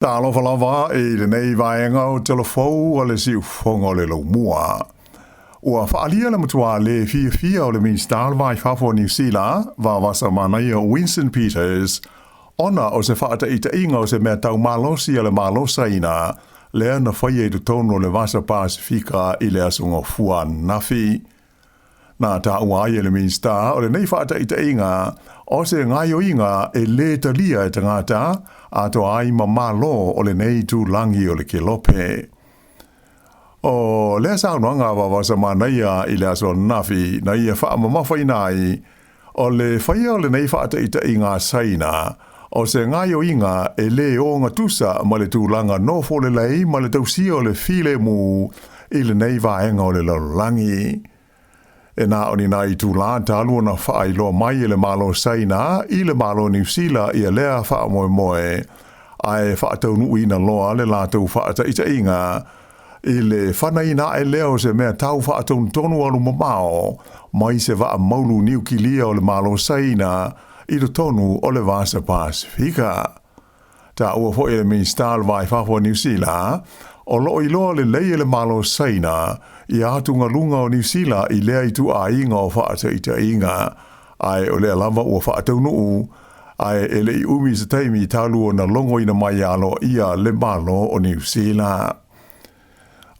Talofa lava i lenei vaega o Tala Fou a le Siufofoga o le Laumua. Ua faaalia le matuā le fiafia o le Minisita o le Va i Fafo o Niu Sila, Vavasa Manaia Winston Peters, ona o se faataitaiga o se mea tau malosi a le Malo Saina lea na faia i totonu o le Vasa Pasefika i le Aso Gafua ananafi. Na taua ai e le Minisita o lenei faataitaiga o se gaoioiga e lē talia e tagata atoa ai ma Malo o lenei itulagi o le Kelope. O lea saunoaga a Vavasa Manaia i le aso ananafi na ia faamamafaina ai o le faia o lenei faataitaiga a Saina o se gaoioiga e lē ogatusa ma le tulaga nofo lelei ma le tausia o le filemu i lenei vaega o le lalolagi. E na o ni nai itulā talu ona faailoa mai e le Malo Saina i le Malo Niu Sila ia lea faamoemoe, ae faataunuuina loa le latou faataitaiga i le fanaina ae lea o se mea tau faatonutonu alu mamao mai se vaa maulu niukilia o le Malo Saina i totonu o le Vasa Pasefika. Taua foi e le Minisita o le Va i Fafo o Niu Sila, o lo o iloa lelei e le Malo Saina ia atugaluga o Niu Sila i lea ituaiga o faataitaiga, ae o lea lava ua faataunuu, ae e le i umi se taimi talu ona logoina mai aloaia le Malo o Niu Sila.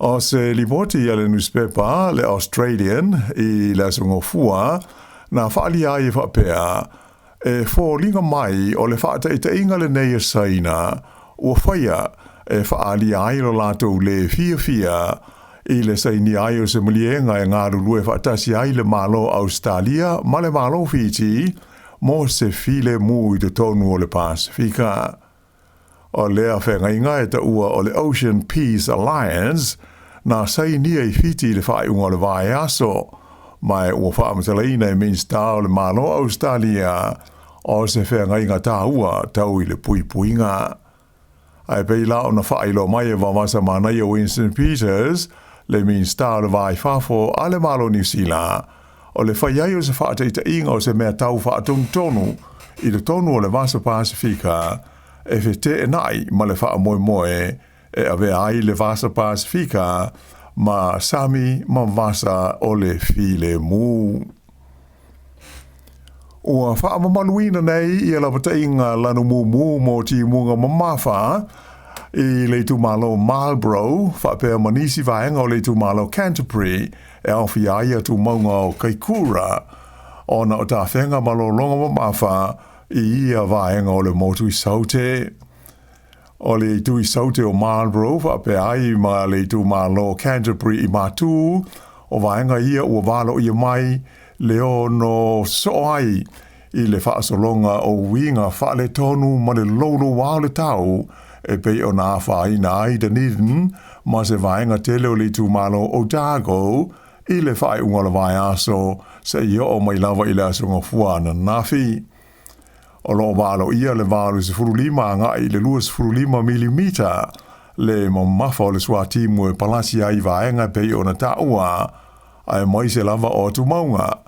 O se lipoti a le nusipepa le Australian i le Aso Gafua na faaalia ai e faapea, e foliga mai o le faataitaiga lenei a Saina ua faia e faaalia ai lo latou lē fiafia i le sainia ai o se maliega e galulue faatasi ai le Malo Ausetalia ma le Malo Fiti mo se filemu i totonu o le Pasefika. O lea feagaiga e taua o le Ocean Peace Alliance na sainia i Fiti i le faaiuga o le vaiaso, ma ua faamatalaina e Minisita o le Malo Ausetalia o se feagaiga tāua tau i le puipuiga. Ae pei la ona faailoa mai e Vavasa Manaia Winston Peters, le Minisita o le Va i Fafo a le Malo Niu Sila, o le fai ai o se faataitaiga o se mea tau faatonutonu i totonu o le Vasa Pasefika e feteenai ma le faamoemoe e avea ai le Vasa Pasefika ma sami ma vasa o le filemu. Ua faamamaluina nei ia lapataiga lanu mumu mo timuga mamafa i le itumalo Marlborough faapea ma nisi vaega o le itumalo Canterbury e aofia ai tumauga o Kaikura ona o tafega ma lologa mamafa i ia vaega o le motu i Saute. O le itu i Saute o Marlborough faapea ai ma le itumalo Canterbury i Matū, o vaega ia ua valoia mai le ono soo ai i le faasologa o uiga faaletonu ma le loulouā o le tau e pei ona afaina ai Dunedin ma se vaega tele o le itumalo Otago i le faaiuga o le vaiaso seia oo mai lava i le Aso Gafua ananafi. O lo o valoia le 85 agai i le 25 milimita le mamafa o le suatimu e palasi ai vaega e pei ona taua, aemaise lava o atumauga,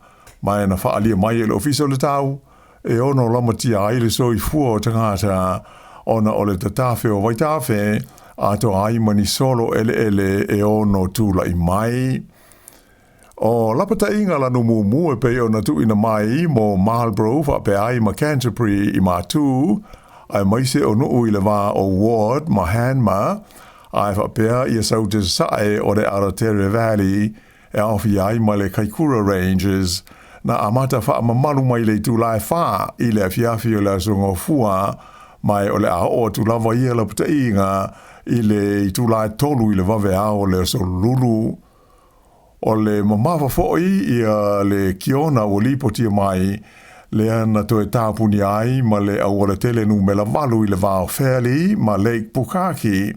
ma e na faaalia mai e le Ofisa o le Tau, e ono lamatia ai le soifua o tagata ona o le tatafe o vaitafe, atoa ai ma ni solo eleele e ono tulai mai. O lapataiga lanu mumu e pei ona tuuina mai mo Marlborough faapea ai ma Canterbury i Matū, aemaise o nuu i le va o Ward ma Hanmer, ae faapea ia Saute Sasae o le Aratere Valley e aofia ai ma le Kaikura Ranges, na amata faamamalu mai le itulā e 4 i le afiafi o le Aso Gafua, ma e o le a oo atu lava ia lapataiga i le itulā e 3 i le vaveao o le Aso Lulu. O le mamafa foi ia le kiona ua lipotia mai lea na toe tapunia ai ma le auala tele numera 8 i le va o Fairlie ma Lake Pukaki,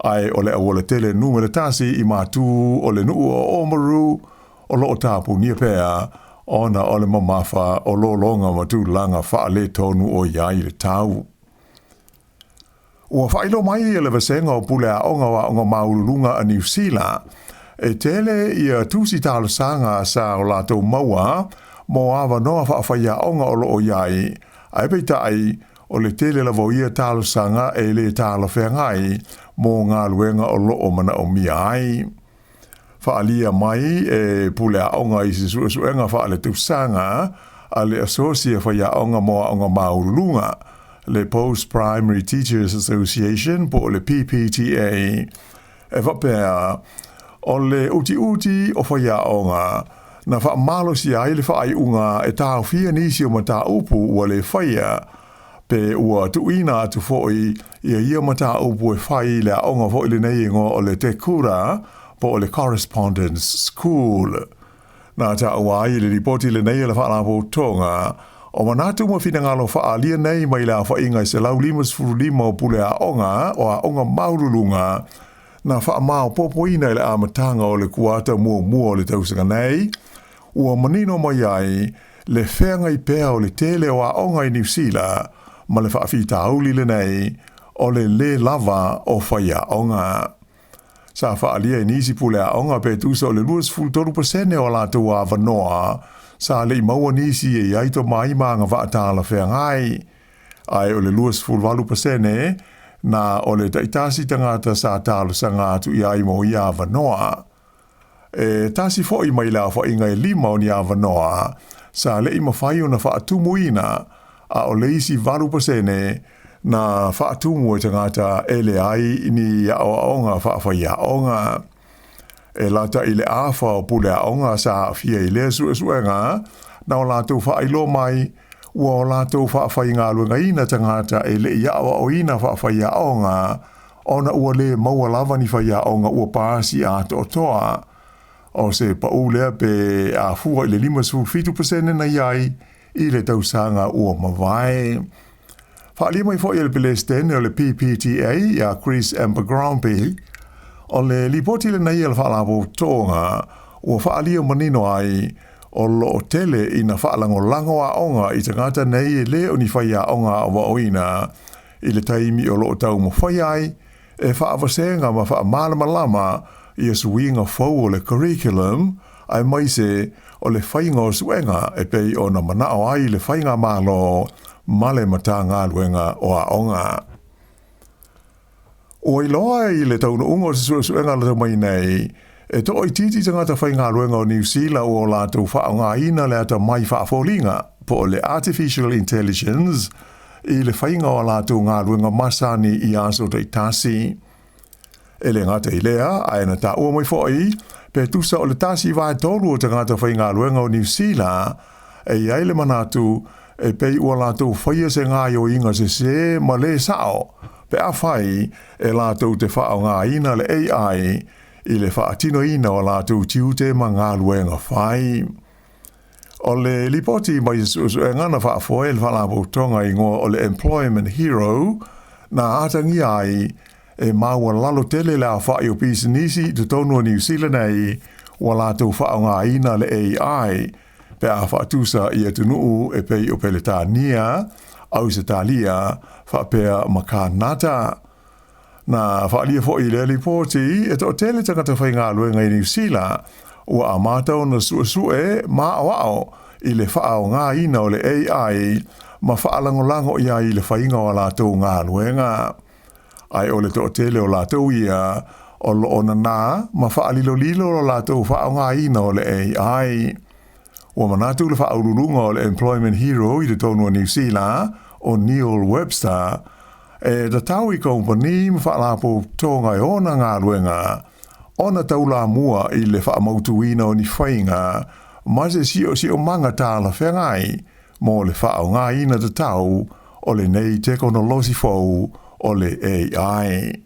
ae o le auala tele numera 1 i Matū o le nuu o Oamaru o lo o tapunia pea ona o le mamafa o lologa ma tulaga faaletonu o i ai le tau. Ua faailoa mai e le Vasega o Pule Aoga o Aoga Maualuluga a Niu Sila, e tele ia tusi talosaga sa o latou maua mo avanoa faafaiaoga o lo o i ai, ae peitai, o le tele lava o ia talosaga e lē talafeagai mo galuega o loo manaomia ai. Faaalia mai e pule aoga i se suesuega faaletausaga a le Asosi a Faiaoga mo Aoga Maualuluga, le Post Primary Teachers Association po o le PPTA, e faapea, o le utiuti o faiaoga na faamalosia ai le faaiuga e taofia nisi o mataupu ua le faia, pe ua tuuina atu foi ia ia mataupu e fai i le aoga foi lenei e igoa o le Te Kura po o le Correspondence School. Na taua ai i le lipoti lenei a le Faalapotopotoga o manatu ma finagalo faaalia nei mai le aofaiga e 155 o pule aoga o aoga maualuluga na faamaopoopoina i le amataga o le kuata muamua o le tausaga nei, ua manino mai ai le feagai pea o le tele o aoga i Niu Sila ma le faafitauli lenei o le lē lava o faiaoga. Sa faaalia e nisi pule aoga pe tusa o le 23% o a latou avanoa sa le i maua nisi e i ai tomai ma agavaa talafeagai, ae o le 28% na o le taitasi tagata sa talosaga atu i ai mo ia avanoa. E tasi foi mai le aofaiga e lima o ni avanoa sa le i mafai ona faatumuina, a o le isi 8% na faatumu e tagata e leai ni aoaoga faafaiaoga. E lata i le afa o pule aoga sa aafia i lea suesuega, na o latou faailoa mai ua o latou faafaigaluegaina tagata e le i aoaoina faafaiaoga ona ua lē maua lava ni faiaoga ua pasi atoatoa. O se paū lea pe a fua i le 57% na i ai i le tausaga ua mavae. Faaalia mai foi e le Pelesitene o le PPTA ia Chris Abercrombie, o le lipoti lenei a le Faalapotopotoga ua faaalia manino ai o lo o tele ina faalagolago aoga i tagata nei e lē o ni faiaoga aoaoina i le taimi o lo o taumafai ai e faavasega ma faamalamalama ia suiga fou o le curriculum aemaise o le faiga o suega e pei ona manao ai le Faigamalo ma le Matagaluega o Aoga. Ua iloa i le taunuuga o se suesuega lata mai nei, e toaitiiti tagata faigaluega o Niu Sila ua o latou faaaogaina le atamai faafoliga, po o le artificial intelligence, i le faiga o a latou galuega masani i aso taitasi. E le gata i lea, ae na taua mai foi, pe tusa o le 1/3 o tagata faigaluega o Niu Sila e i ai le manatu e pei ua latou faia se gaoioiga sesē ma lē sao pe afai e latou te faaaogaina le AI i le faatinoina o a latou tiute ma galuega fai. O le lipoti mai se suesuega na faafoe e le Faalapotopotoga igoa o le Employment Hero na atagia ai e maualalo tele le aofai o pisinisi i totonu o Niu Sila nei ua latou faaaogaina le AI pe a faatusa i atunuu e pei o Peretania, Ausetalia faapea ma Kanata. Na faaalia foi i lea lipoti e toatele tagata faigaluega i Niu Sila ua amata ona suesue ma aoao i le faaaogaina o le AI ma faalagolago i ai i le faiga o a latou galuega. Ae o le toatele o latou ia o lo o nanā ma faalilolilo lo latou faaaogaina o le AI. Ua manatu le faauluuluga o le Employment Hero i totonu o Niu Sila, o Neil Webster, e tatau i kamupani ma faalapotopotoga e ona galuega ona taulamua i le faamautuina o ni faiga ma se siosiomaga talafeagai mo le faaaogaina tatau o lenei tekonolosi fou o le AI.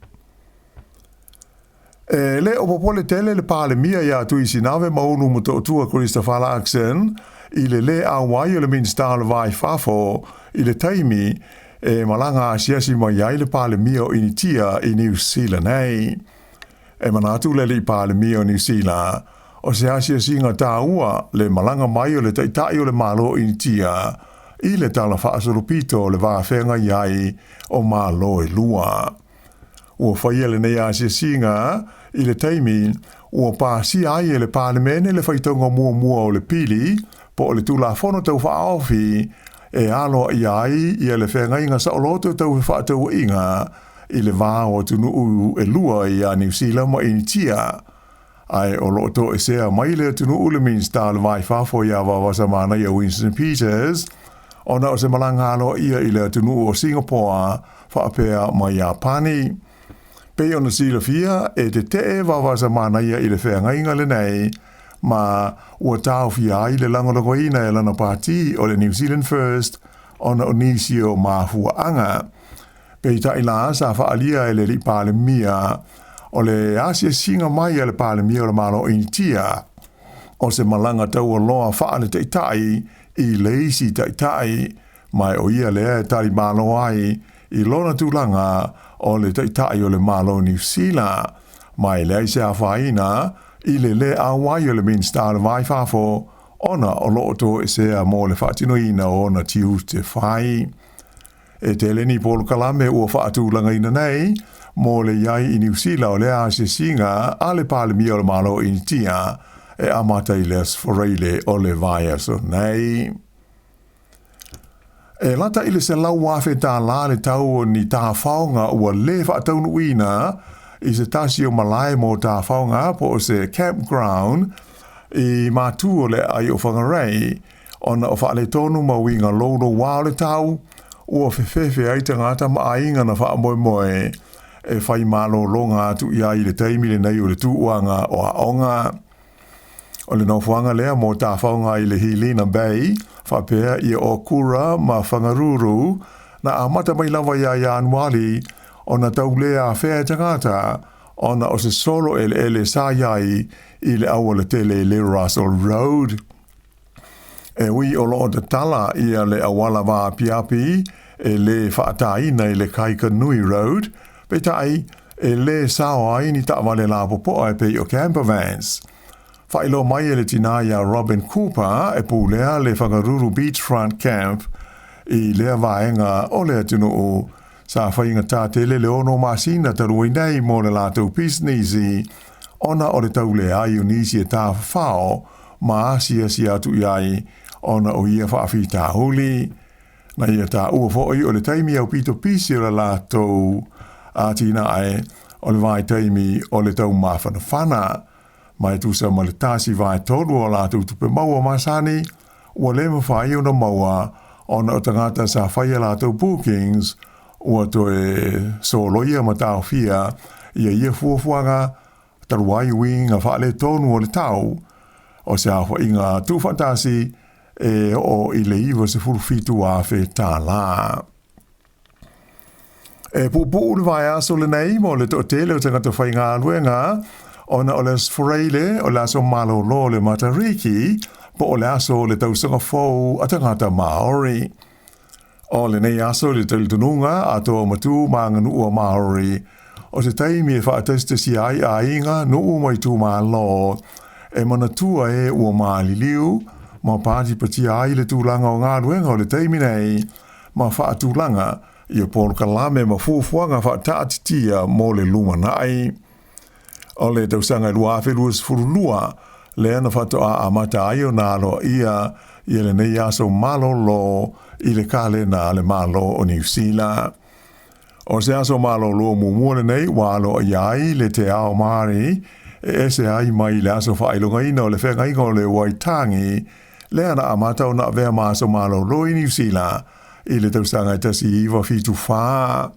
E le o popole tele le Palemia ia Tuisinave Maulu Motootua Christopher Luxon i le lē auai o le Minisita o le Va i Fafo i le taimi e malaga asiasi mai ai le Palemia o Initia i Niu Sila nei. E manatu le alii Palemia o Niu Sila, o se asiasiga taua le malaga mai o le Taitai o le Malo o Initia i le tala faasolopito o le va feagai ai o Malo e lua. Ua faia lenei asiasiga i le taimi ua pasia ai e le Palemene le faitauga muamua o le Pili po o le Tulafono Tau Faaofi e aloaia ai ia le feagaiga saoloto tau fefaatauaiga i le va o atunuu e lua ia Niu Sila ma Initia. Ae o lo o toesea mai le atunuu le Minisita o le Va i Fafo ia Vaovasamanaia Winston Peters ona o se malaga aloaia i le atunuu o Singapore faapea ma Iapani. Pei ona silafia, e tetee Vaovasamanaia i le feagaiga lenei ma ua taofia ai le lagolagoina e lana pati o le New Zealand First ona o nisi o mafuaaga. Peitai la sa faaalia e le alii Palemia o le asiasiga mai a le Palemia o le Malo o Initia o se malaga taualoa faale-taitai i le isi taitai, ma o ia lea e talimalo ai i lona tulaga o le taitai o le Malo o Niu Sila, ma e leai se afaina i le lē auai o le Minisita o le Va i Fafo ona o lo o toesea mo le faatinoina o ona tiute fai. E tele ni polokalame ua faatulagaina nei mo le i ai i Niu Sila o lea asiasiga a le Palemia o le Malo o Initia e amata i le Aso Faraile o le vaiaso nei. E lata i le $100,000 le tau o ni tafaoga ua lē faataunuuina i se tasi o malae mo tafaoga po o se campground i Matu o le aai o Whangarei ona o faaletonu ma uiga louloua o le tau ua fefefe ai tagata ma aiga na faamoemoe e fai malologa atu i ai i le taimi lenei o le tuuaga o aoga. O le nofoaga lea mo tafaoga i le Hilina Bay, faapea ia Okura ma Whangaruru, na amata mai lava ia Ianuari ona tau lē afea e tagata ona o se solo eleele sa i ai i le aualatele i le Russell Road. E ui o lo o tatala ia le auala vaapiapi e lē faataina i le Kaikanui Road, peitai e lē sao ai ni taavale lapopoa e pei o camper vans. Faailoa mai e le tinā iā Robin Cooper e pulea le Whangaruru Beachfront Camp i lea vaega o le atunuu sa faigata tele le 6 masina talu ai nei mo le latou pisinisi ona o le tauleai o nisi e tafafao ma asiasi atu i ai ona o ia faafitauli. Na ia taua foi o le taimi aupito pisi o le latou atinae o le vaitaimi o le taumafanafana, ma e tusa ma le 1/3 o latou tupe maua masani ua le mafai ona maua ona o tagata sa fai a latou bookings ua toe soloia ma taofia ia ia fuafuaga talu ai uiga faaletonu o le tau o se aofaiga tuufaatasi e oo i le $97,000. E puupuu le vaiaso lenei mo le toatele o tagata faigaluega ona o le Aso Faraile o le aso malolo o le Matariki po o le aso o le tausaga fou a tagata Māori. O lenei aso i le talitonuga a toa matū ma aganuu a Māori, o se taimi e faatasitasia ai aiga, nuu ma itumalo e manatua e ua maliliu ma patipatia ai le tulaga o galuega o le taimi nei ma faatulaga ia polokalame ma fuafuaga faataatitia mo le lumanai. O le tausaga e 2022 lea na faatoa amata ai ona aloaia ia lenei aso malolo i le kalena a le Malo o Niu Sila. O se aso malolo muamua lenei ua aloaia ai le Te Ao Māori e ese ai mai le aso faailogaina o le feagaiga o le Waitangi lea na amata ona avea ma aso malolo i Niu Sila i le tausaga e 1974.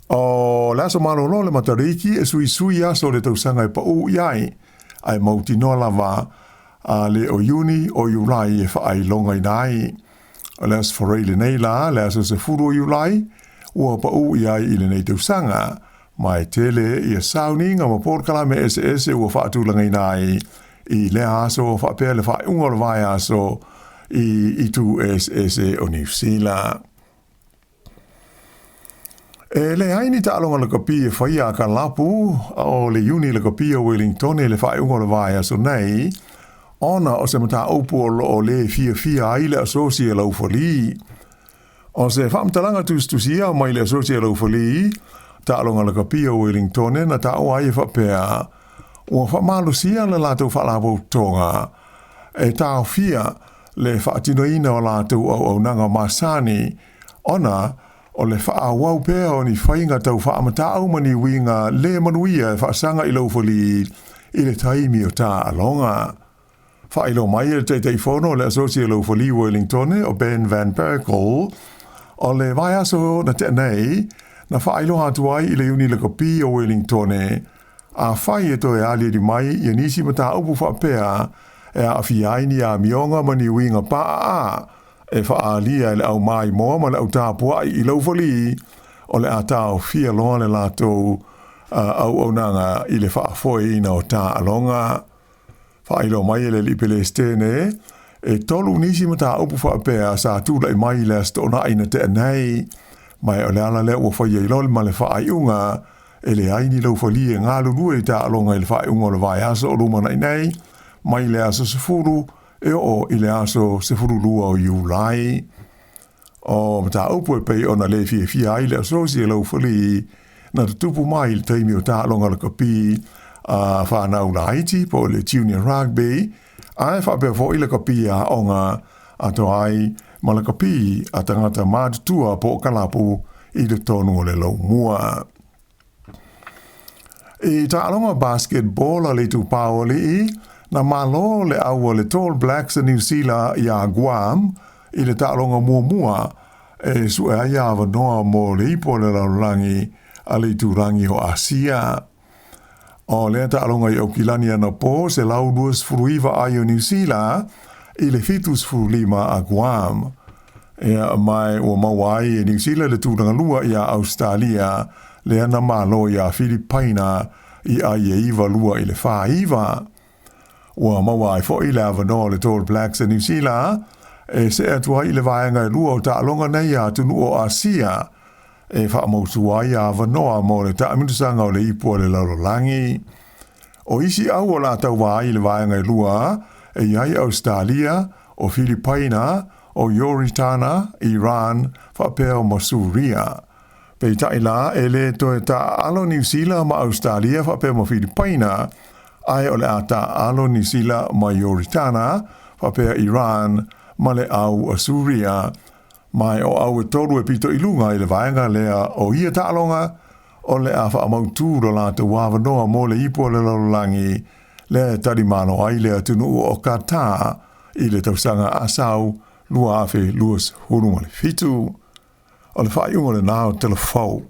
O le aso malolo o le Matariki e suisui aso o le tausaga e paū i ai, ae mautinoa lava a le o Iuni o Iulai e faailogaina ai. O le Aso Faraile nei la, le aso 10 o Iulai, ua paū i ai i lenei tausaga, ma e tele ia sauniga ma polokalame eseese ua faatulagaina ai i lea aso faapea le faaiuga o le vaiaso i itu eseese o Niu Sila. E leai ni taaloga lakapi e faia a kalapu o le Iuni Lakapi o Wellingtone i le faaiuga o le vaiaso nei, ona o se mataupu o lo o lē fiafia ai le Asosi a Laufali. O se faamatalaga tusitusia mai le Asosi a Laufali, taaloga lakapi o Wellingtone na taua ai e faapea, ua faamalosia le latou faalapotopotoga e taofia le faatinoina o latou auaunaga masani, ona o le faaauau pea o ni faiga tau faamatau ma ni uiga le manuia e faasaga i laufali i le taimi o taaloga. Faailoa mai e le Taitaifono o le Asosi a Laufali o Wellingtone o Ben Van Berkel, o le vaiaso na tea nei, na faailoa atu ai i le Iuni Lakapi o Wellingtone, afai e toe aliali mai ia nisi mataupu faapea e aafia ai ni amioga ma ni uiga paaa e faaalia e le au maimoa ma le au tapuai i laufali, o le a taofia loa le latou auaunaga i le faafoeina o taaloga. Faailoa mai e le alii Pelesitene, e tolu nisi mataupu faapea sa tulai mai i le Aso Toonai na tea nei, ma o le ala lea ua faia ai loa ma le faaiuga e leai ni laufali e galulue i taaloga i le faaiuga o le vaiaso o lumanai nei, mai le aso 10 e oo i le aso 12 o Iulai. O mataupu e pei ona le fiafia ai le Asosi a Laufali na tutupu mai i le taimi o taaloga lakapi a fanau laiti po o le junior rugby, ae faapea foi lakapi a aoga atoa ai ma lakapi a tagata matutua po o kalapu i totonu o le laumua. I taaloga basketball a le Itupa o Alii, na malo le au a le Tall Blacks a Niu Sila iā Guam i le taaloga muamua e sue ai avanoa mo le Ipu o le Lalolagi a le Itulagi o Asia. O lea taaloga i Aukilani anapo, 129 ai o Niu Sila i le 75 a Guam. Ia, ma ua maua ai e Niu Sila le tulaga lua iā Ausetalia, lea na malo iā Filipaina i ai e 9-2 i le 4-9. Ua maua ai foi le avanoa o le Tall Blacks a Niu Sila e see atu ai i le vaega e lua o taaloga nei a atunuu o Asia e faamautu ai avanoa mo le taamilosaga o le Ipu a le Lalolagi. O isi au o le a tauva ai i le vaega e lua e i ai Ausetalia, o Filipaina, o Ioritana, Iran, faapea ma Suria. Peitai la, e le toe taaalo Niu Sila ma Ausetalia faapea ma Filipaina, ae o le a taaalo Niu Sila ma Ioritana, faapea Iran ma le au a Suria. Ma o au e tolu e pito i luga i le vaega lea o ia taaloga, o le a faamautu lo latou avanoa mo le Ipu o le Lalolagi, lea e talimalo ai le atunuu o Qatar i le tausaga asau 2027. O le faaiuga lenā o Tala Fou.